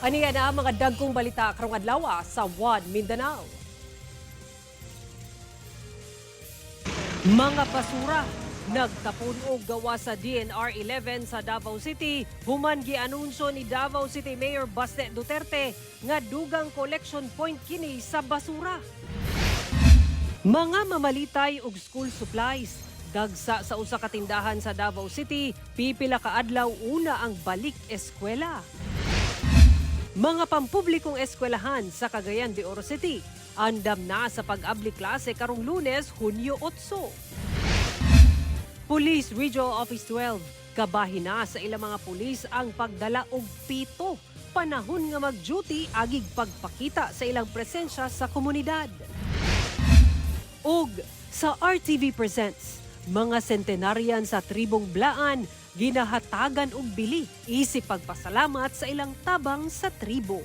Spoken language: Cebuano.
Aniya na ang mga dagkong balita karong adlaw sa One Mindanao. Mga basura nagtapon og gawa sa DNR 11 sa Davao City human gianunsyo ni Davao City Mayor Baste Duterte nga dugang collection point kini sa basura. Mga mamalitay og school supplies dagsa sa usa ka tindahan sa Davao City, pipila ka adlaw una ang balik eskwela. Mga pampublikong eskwelahan sa Cagayan de Oro City andam na sa pag-abli klase karong Lunes, Hunyo 8. Police Regional Office 12 kabahin na sa ilang mga pulis ang pagdala og pito panahon nga mag-duty agig pagpakita sa ilang presensya sa komunidad. Ug sa RTV Presents, mga centenarian sa tribong Blaan ginahatagan og bili isip pagpasalamat sa ilang tabang sa tribo.